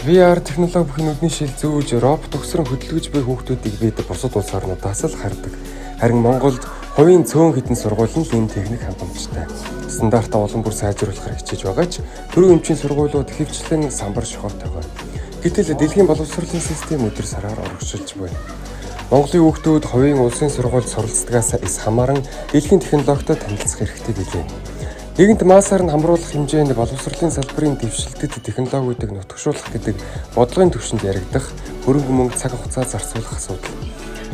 VR технологи бүхий нүдний шил зүүж, робот өгсөрөн хөдөлгөж буй хүүхдүүдийг бид бусад улс орнуудаас л хардаг. Харин Монголд хувийн цөөн хэдэн сургууль нь л энэ техник хангамжтай. Стандартаа улам бүр сайжруулахаар хичээж байгаа ч түрүү эмчийн сургуулиуд ихэвчлэн самбар шохоотойгоо. Гэтэл дэлхийн боловсролын систем өдөр сараар урагшилж буй. Монголын хүүхдүүд хувийн улсын сургуульд суралцдагаас эс хамааран дэлхийн технологитой танилцах эрхтэй билээ. Нийгэмд массаар нь хамруулах хэмжээнд боловсролын салбарын дэвшилтэд технологиудыг нутагшуулах гэдэг бодлогын түвшинд яригдах хөрөнгө мөнгө цаг хугацаа зарцуулах асуудал.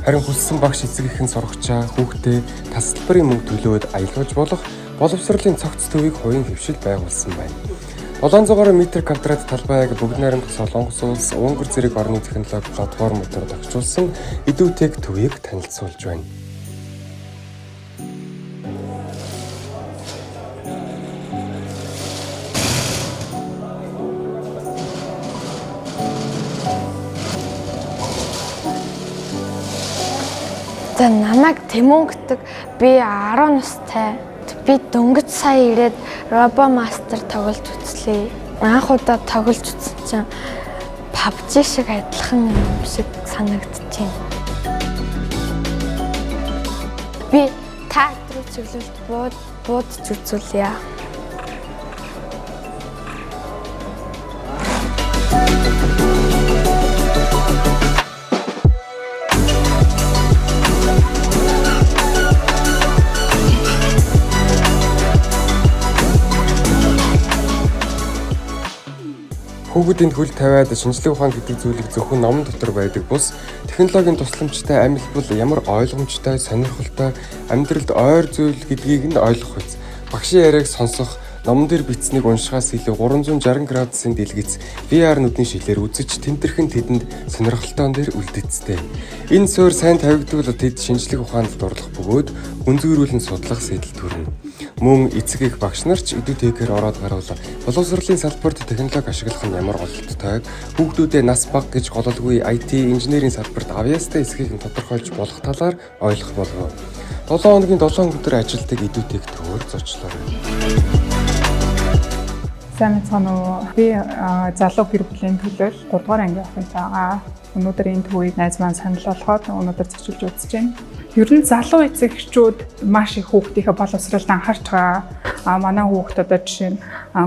Харин хүссэн багш эцэг эхэн сурагчаа хүүхдээ тасалбарын мөнгө төлөөд аялуулж болох боловсролын цогц төвийг хувийн хэвшил байгуулсан байна. 700 гаруй метр квадрат талбайг бүгд найрамдах Солонгос улс, Унгар зэрэг орны технологи платформудаар тохижуулсан EduTech төвийг танилцуулж байна. За намайг Тэмүн гэдэг, би 10 настай. Би дөнгөж сая ирээд Robo Master тоглож үзлээ. Анх удаа тоглож үзсэн чинь PUBG шиг адилхан юм шиг санагдчихэв. Би та руу чиглүүлд буудаж үзүүлье. Хүүхдийн хөл тавиад шинжлэх ухаан гэдэг зүйлийг зөвхөн номон дотор байдаг бус технологийн тусламжтай амьд бол ямар ойлгомжтой, сонирхолтой, амьдралд ойр зүйл гэдгийг нь ойлгох биз. Багшийн яриаг сонсох, номон дээр бичсэнийг уншихаас илүү 360 градусын дэлгэц VR нүдний шилээр үзэж тэнтэрхэн тэдэнд сонирхолтойн дээр үлдэцтэй. Энэ суурь сайн тавигдвал тэд шинжлэх ухаанд дурлах бөгөөд гүнзгийрүүлэн судлах сэтэл төрнө. Мөн эцэг эх багш нар ч EduTech-ээр ороод гарвал боловсролын салбарт технологи ашиглах нь ямар ололттой, хүүхдүүдээ нас бага гэж гололгүй IT инженерийн салбарт авьяастай эсхийг нь тодорхойлж болох талаар ойлгох болов. 7 хоногийн 7 өдөр ажилладаг EduTech төвөөр зочлоорой. Сайн мэцгаана уу? Би залуу гэр бүлийн төлөө 3 дугаар ангийн охинтой байгаа. Өнөөдөр энэ төвийг найз маань санал болгоод өнөөдөр зочилж үзэж байна. Ер нь залуу эцэг эхчүүд маш их хүүхдийнхээ боловсролд анхаарч байгаа. Манай хүүхд одоо жишээ нь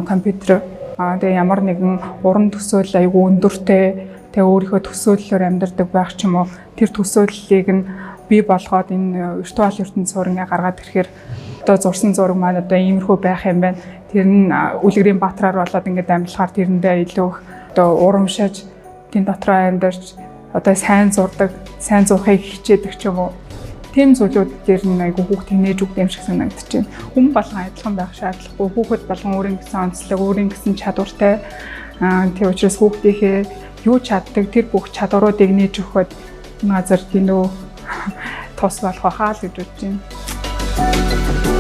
компьютер, тэгээ ямар нэгэн уран төсөөлөл айгүй өндөртэй, тэгээ өөрийнхөө төсөөллөөр амьдардаг байх ч юм уу, тэр төсөөллийг нь бий болгоод энэ виртуал ертөнц суурингаа гаргаад ирэхээр одоо зурсан зураг маань одоо иймэрхүү байх юм байна. Тэр нь үлгэрийн баатраар болоод ингээд амьдлахаар тэрэндээ илүү их одоо урамшиж, тэн дотроо амьдарч одоо сайн зурдаг, сайн зурхыг хичээдэг ч юм уу. Тийм зүйлүүд дээр нь айгүй хүүхдийг нээж өгдөг юм шиг санагдаж байна. Хүн болгон адилхан байх шаардлагагүй. Хүүхэд болгон өөрийн гэсэн онцлог, өөрийн гэсэн чадвартай. Тийм учраас хүүхдийнхээ юу чаддаг тэр бүх чадваруудыг нээж өгөхөд энэ газар тэнүү тус болох байхаа л гэж бодож байна.